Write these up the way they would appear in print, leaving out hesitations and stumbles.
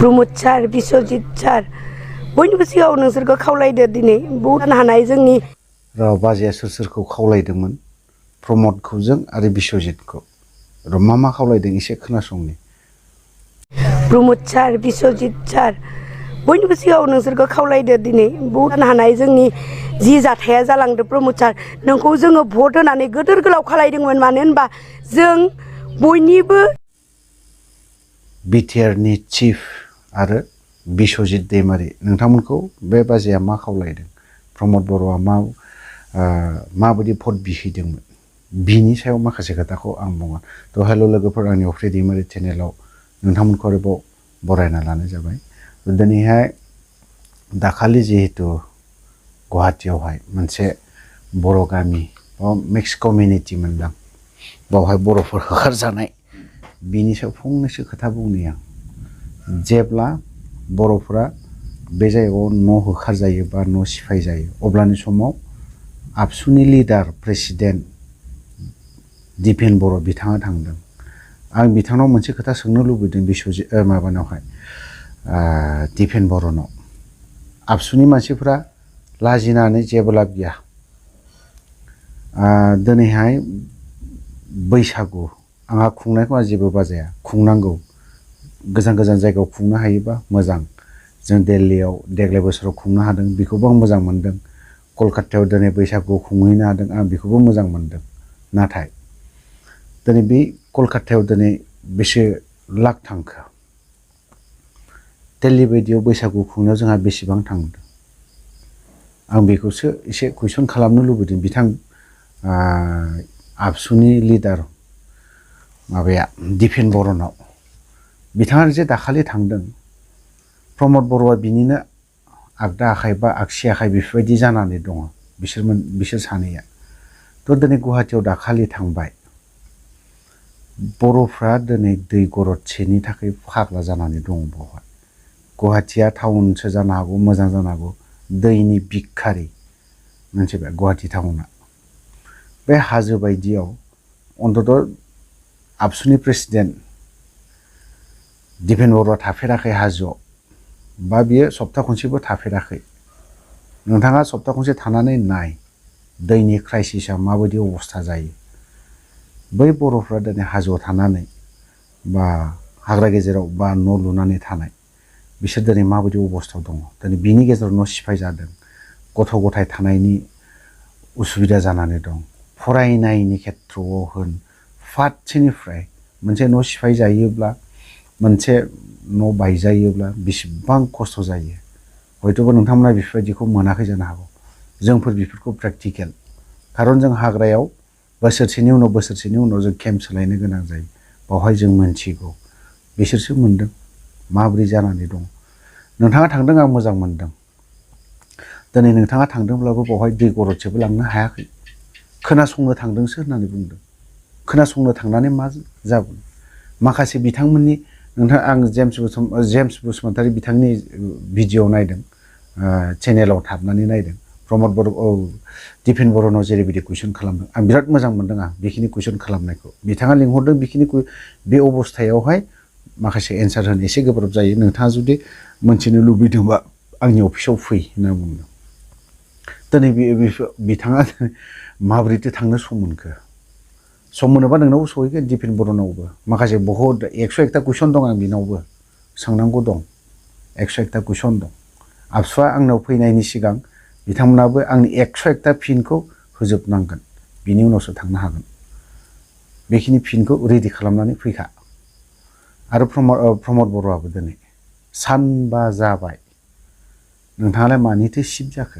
प्रमोद सार बिश्वजित सार बयनिबो सिगाङाव नोंसोरखौ खावलायदो दिनै बुहुत हानाय जोंनि बाजैया सोर सोरखौ खावलायदोंमोन प्रमोदखौ जों आरो बिश्वजितखौ मा खावलायदों एसे खोनासंनि प्रमोद सार बिश्वजित सार बयनिबो सिगाङाव नोंसोरखौ खावलायदो दिनै बुहुत हानाय जोंनि जि जाथाया जालांदो प्रमोद सार नोंखौ जोङो भट होनानै गोदोर गोलाव खालायदोंमोन मानो होनबा जों बयनिबो बिटिआरनि चिफ आरो बिश्वजित दैमारि नोंथांमोनखौ बे बाजैया मा खावलायदों प्रमोद बर'आ माबायदि भट बिहैदोंमोन बिनि सायाव माखासे खोथाखौ आं बुङो थ' हेल' लोगोफोर आंनि अफ्रि दैमारि चेनेलाव नोंथांमोनखौ आरोबाव बरायना लानाय जाबाय दिनैहाय दाखालि जिहेतु गुवाहाटीयावहाय मोनसे बर' गामि मिक्स कमिउनिटि मोनदां बावहाय बर'फोर होखारजानाय बिनि सायाव फंनैसो खोथा बुंनि आं जेब्ला बर'फोरा बे जायगायाव न' होखारजायो बा न' सिफाय जायो अब्लानि समाव आबसुनि लिडार प्रेसिडेन्ट दिपेन बर' बिथाङा थांदों आं बिथांनाव मोनसे खोथा सोंनो लुबैदों बिश्वजित माबानावहाय दिपेन बर'नाव आबसुनि मानसिफोरा लाजिनानै जेबो लाब गैया दिनैहाय बैसागु आंहा खुंनायखौ आं जेबो बाजाया खुंनांगौ गोजान गोजान जायगायाव खुंनो हायोबा मोजां जों दिल्लीयाव देग्लाय बोसोराव खुंनो हादों बेखौबो आं मोजां मोनदों कलकातायाव दिनै बैसागु खुंहैनो हादों आं बेखौबो मोजां मोनदों नाथाय दिनै बे कलकातायाव दिनै बेसे लाख थांखो दिल्ली बायदियाव बैसागु खुंनायाव जोंहा बेसेबां थांदों आं बेखौसो एसे कुइसन खालामनो लुबैदों बिथां आबसुनि लिडार माबाया दिपेन बर'नाव बिथाङा जे दाखालि थांदों प्रमोद बर'आ बिनिनो आगदा आखाइ बा आगसि आखाइ बेफोरबायदि जानानै दङ बिसोर सानैया थ' दिनै गुवाहाटीयाव दाखालि थांबाय बर'फ्रा दिनै दै गरदसेनि थाखाय फाग्ला जानानै दङ बावहाय गुवाहाटीया टाउनसो जानो हागौ मोजां जानो हागौ दैनि भिखारि मोनथिबाय गुवाहाटी टाउना बे हाजो बायदियाव अन्तत आबसुनि प्रेसिडेन्ट दिपेन बर'आ थाफेराखै हाजोआव बा बियो सप्ता खनसेबो थाफेराखै नोंथाङा सप्ता खनसे थानानै नाय दैनि क्राइसिसआ माबायदि अबस्था जायो बै बर'फ्रा दिनै हाजोआव थानानै बा हाग्रा गेजेराव बा न' लुनानै थानाय बिसोर दिनै माबायदि अबस्थायाव दङ दिनै बिनि गेजेराव न' सिफाय जादों गथ' गथाय थानायनि उसुबिदा जानानै दं फरायनायनि खेथ्रआव होन फारसेनिफ्राय मोनसे न' सिफाय जायोब्ला मोनसे न' बायजायोब्ला बेसेबां खस्थ' जायो हयथ'बा नोंथांमोना बेफोरबायदिखौ मोनाखै जानो हागौ जोंफोर बेफोरखौ प्रेक्टिकेल खारन जों हाग्रायाव बोसोरसेनि उनाव जों केम्प सोलायनो गोनां जायो बावहाय जों मोनथिगौ बिसोरसो मोनदों माबोरै जानानै दं नोंथाङा थांदों आं मोजां मोनदों दिनै नोंथाङा थांदोंब्लाबो बावहाय दै गरदसेबो लांनो हायाखै खोनासंनो थांदोंसो होननानै बुंदों खोनासंनो थांनानै मा जागोन माखासे बिथांमोननि नोंथां आं जेम्स बसुमतारी बिथांनि भिडिअ नायदों चेनेलाव थाबनानै नायदों प्रमोद बर' दिपेन बर'नाव जेरैबायदि कुइसन खालामदों आं बिराद मोजां मोनदों आं बेखिनि कुइसन खालामनायखौ बिथाङा लिंहरदों बेखिनि बे अबस्थायावहाय माखासे एन्सार होनो एसे गोब्राब जायो नोंथाङा जुदि मोनथिनो लुबैदोंबा आंनि अफिसाव फै होनना बुंदों दिनै बिथाङा माबोरैथो थांनो सम मोनखो सम मोनोबा नोंनावबो सहैगोन दिपेन बर'नावबो माखासे बहुद 101ता कुइसन दं आं बिनावबो सोंनांगौ दं 101ता कुइसन दं आबसुआ आंनाव फैनायनि सिगां बिथांमोनाबो आंनि 101ता फिनखौ होजोबनांगोन बिनि उनावसो थांनो हागोन बेखिनि फिनखौ रेडि खालामनानै फैखा आरो प्रमोद बर'आबो दिनै सानबा जाबाय नोंथाङालाय मानिथो सिब जाखो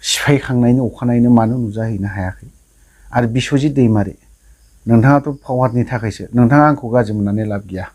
सिफायखांनायनि अखानायैनो मानो नुजाहैनो हायाखै आरो बिश्वजित दैमारि नोंथाङाथ' पावारनि थाखायसो नोंथाङा आंखौ गाज्रि मोननानै लाब गैया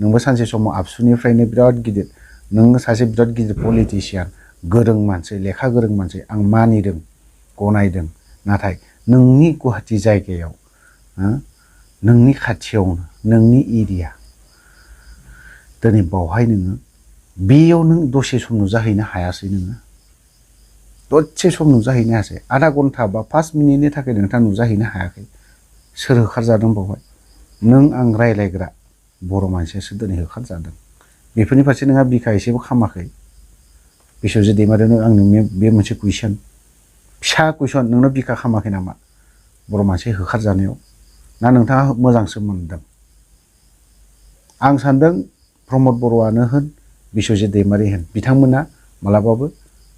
नोंबो सानसे समाव आबसुनिफ्रायनो बिराद गिदिर नों सासे बिराद गिदिर पलिटिशियान गोरों मानसि लेखा गोरों मानसि आं मानिदों गनायदों नाथाय नोंनि गुवाहाटी जायगायाव नोंनि खाथियावनो नोंनि एरिया दिनै बावहाय नोङो बेयाव नों दसे सम नुजाहैनो हायासै नोङो दसे सम नुजाहैनो हायासै आधा घन्टा बा 5 मिनिटनि थाखाय नोंथाङा नुजाहैनो हायाखै सोर होखारजादों बावहाय नों आं रायलायग्रा बर' मानसियासो दिनै होखारजादों बेफोरनि फारसे नोंहा बिखा एसेबो खामाखै बिश्वजित दैमारिनो आंनो बे मोनसे कुइसन फिसा कुइसन नोंनो बिखा खामाखै नामा बर' मानसि होखारजानायाव ना नोंथाङा मोजांसो मोनदों आं सानदों प्रमद बर'आनो होन बिश्वजित दैमारि होन बिथांमोना मालाबाबो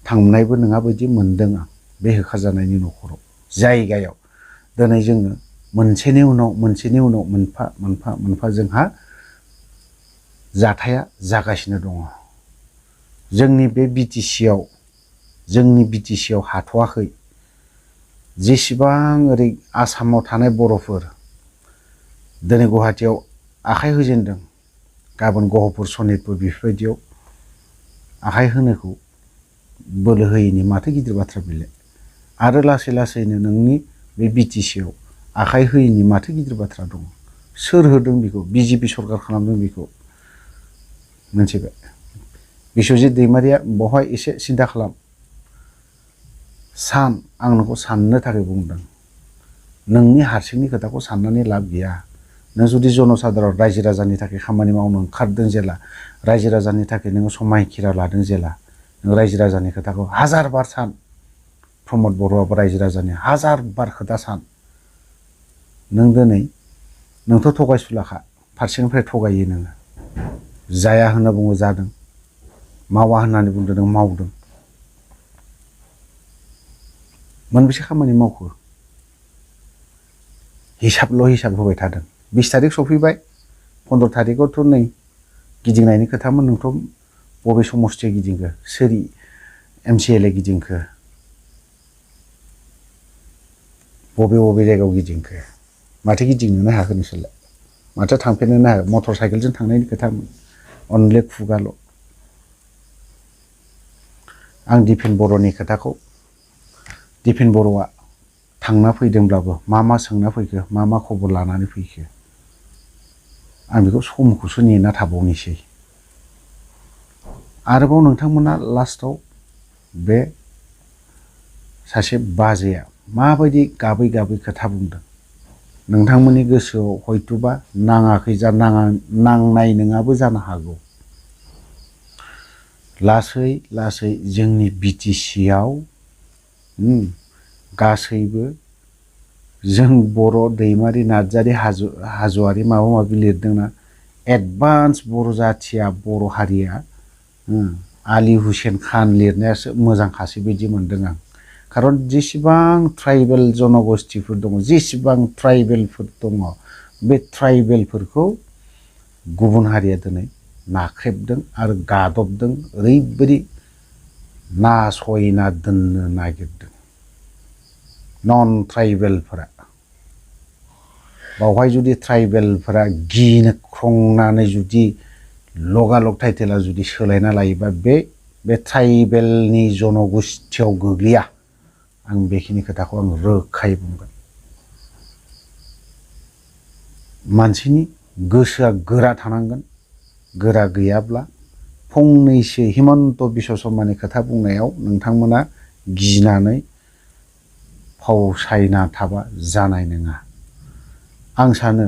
थांनायबो नङा बायदि मोनदों आं बे होखारजानायनि न'खराव जायगायाव दिनै जोङो मोनसेनि उनाव मोनफा मोनफा जोंहा जाथाया जागासिनो दङ जोंनि बे बिटिसियाव हाथ'वाखै जेसेबां ओरै आसामाव थानाय बर'फोर दिनै गुवाहाटियाव आखाइ होजेनदों गाबोन गहपुर सनितपुर बेफोरबायदियाव आखाइ होनोखौ बोलो होयैनि माथो गिदिर बाथ्रा बेलाय आरो लासै लासैनो नोंनि बे बिटिसियाव आखाइ होयैनि माथो गिदिर बाथ्रा दङ सोर होदों बेखौ बिजेपि सरकार खालामदों बेखौ मोनथिबाय बिश्वजित दैमारिया बहाय एसे सिन्था खालाम आं नोंखौ साननो थाखाय बुंदों नोंनि हारसिंनि खोथाखौ साननानै लाब गैया नों जुदि जनसाधारन रायजो राजानि थाखाय खामानि मावनो ओंखारदों जेला रायजो राजानि थाखाय नोङो समायखिरा लादों जेला नों रायजो राजानि खोथाखौ हाजार बार सान प्रमद बर'आबो रायजो राजानि हाजार बार खोथा सान नों दिनै नोंथ' थगायसुलाखा फारसेनिफ्राय थगायो नोङो जाया होनना बुङो जादों मावा होननानै बुंदों नों मावदों मोनबेसे खामानि मावखो हिसाब होबाय थादों 20 तारिख सफैबाय 15 तारिखआवथ' नै गिदिंनायनि खोथामोन नोंथ' बबे समस्थियाव गिदिंखो सोर MCLA गिदिंखो बबे जायगायाव गिदिंखो माथो गिदिंनोनो हाखो नोंसोरलाय माथो थांफेरनोनो हाखो मटर साइकेलजों थांनायनि खोथामोन अनले खुगाल' आं दिपेन बर'नि खोथाखौ दिपेन बर'आ थांना फैदोंब्लाबो मा सोंना फैखो मा खबर लानानै फैखो आं बेखौ समखौसो नेना थाबावनोसै आरोबाव नोंथांमोना लास्टआव बे सासे बाजैया माबायदि गाबै खोथा बुंदों नोंथांमोननि गोसोआव हयथ'बा नाङाखै नांनाय नङाबो जानो हागौ लासै जोंनि बिटिसियाव गासैबो जों बर' दैमारि नार्जारि हाज'वारि माबा माबि लिरदोंना एडभान्स बर' जाथिया बर' हारिया आली हुसेन खान लिरनायासो मोजांखासै बायदि मोनदों आं खारन जेसेबां ट्राइबेल जनगोष्ठीफोर दङ जेसेबां ट्राइबेलफोर दङ बे ट्राइबेलफोरखौ गुबुन हारिया दिनै नाख्रेबदों आरो गादबदों ओरैबायदि नासयना दोननो नागिरदों नन ट्राइबेलफोरा बावहाय जुदि ट्राइबेलफोरा गिनो ख्रंनानै जुदि लगालग टाइटेला जुदि सोलायना लायोबा बे ट्राइबेलनि जनगोष्ठीयाव गोग्लैया आं बेखिनि खोथाखौ आं रोखायै बुंगोन मानसिनि गोसोआ गोरा थानांगोन गोरा गैयाब्ला फंनैसो हिमन्त बिश्व शर्मानि खोथा बुंनायाव नोंथांमोना गिनानै फावसायना थाबा जानाय नङा आं सानो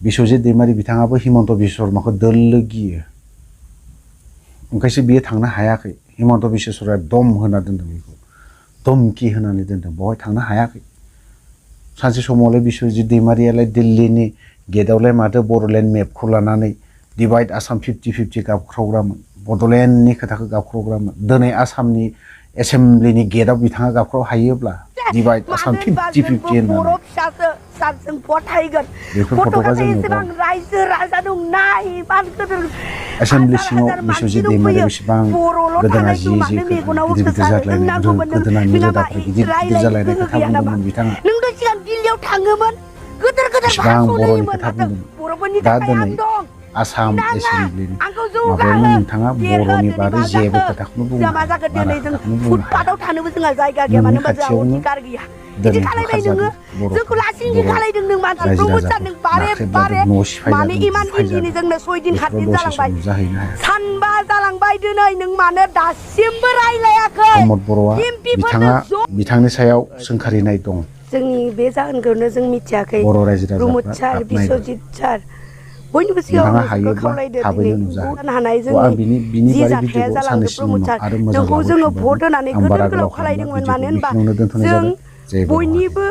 बिश्वजित दैमारि बिथाङाबो हिमन्त बिश्व शर्माखौ दोल्लो गियो ओंखायसो बियो थांनो हायाखै हिमन्त बिश्व शर्माया दम होना दोनदों बेखौ धमकि होनानै दोनदों बेवहाय थांनो हायाखै सानसे समावलाय बिश्वजित दैमारियालाय दिल्लीनि गेटआवलाय माथो बड'लेण्ड मेपखौ लानानै डिभाइड आसाम 50-50 गाबख्रावग्रामोन बड'लेण्डनि खोथाखौ गाबख्रावग्रामोन दिनै आसामनि एसेम्ब्लिनि गेटआव बिथाङा गाबख्राव हायोब्ला डिभाइड आसाम 50-50 होननानै सारजों फथायगोन बेफोर फट'आ जोंनाव दं रायजो राजा दं नाय एसेम्ब्लि सिङाव बिश्वजित दैमारिया बेसेबां गोदोना गिदिर जालायनाय गोदोनानि रोदाफोर गिदिर जालायनाय खोथा बुंदोंमोन बिथाङा नोंथ' सिगां दिल्लीयाव थाङोमोन गोदोर बेसेबां बर'नि खोथा बुंदों दा दिनै आसाम एसेम्ब्लिनि माबायावनो नोंथाङा बर'नि बारै जेबो खोथाखौनो बुङा बारा खोथाखौनो बुंनो हाया थानोबो जोंहा जायगा गैया मानो होनबा जोंहा अधिकार गैया दिनै होखारजादों जोंखौ लासिंसिं खालायदों नों मानसि प्रमोद नों बारे माने इमान इन्दिनि जोंनो 6 दिन 7 दिन जालांबाय सानबा जालांबाय दिनै नों मानो दासिमबो रायलायाखै प्रमद बर'आ बिथांनि सायाव सोंखारिनाय दं जोंनि बे जाहोनखौनो जों मिथियाखै बर' रायजो प्रमोद सार राजाफ्रा बिश्वजित सार बयनिबो नोंथाङा सिगाङाव हायोब्ला खावलायदो थाबैनो दिनै नुजाहै। भट हानाय आं जोंनि बिनि जि बारै जाथाया भिडिअखौ जालांदो साननैसो प्रमद उनाव सार आरो मोजां नोंखौ जोङो लाबोफिनबावगोन। भट होनानै आं बारा गोदोर गोलाव गोलाव खालामला खालायदोंमोन मानो भिडिअखौ होनबा बेखिनियावनो दोनथ'नाय जों जाबाय। जय बर' बयनिबो हारि।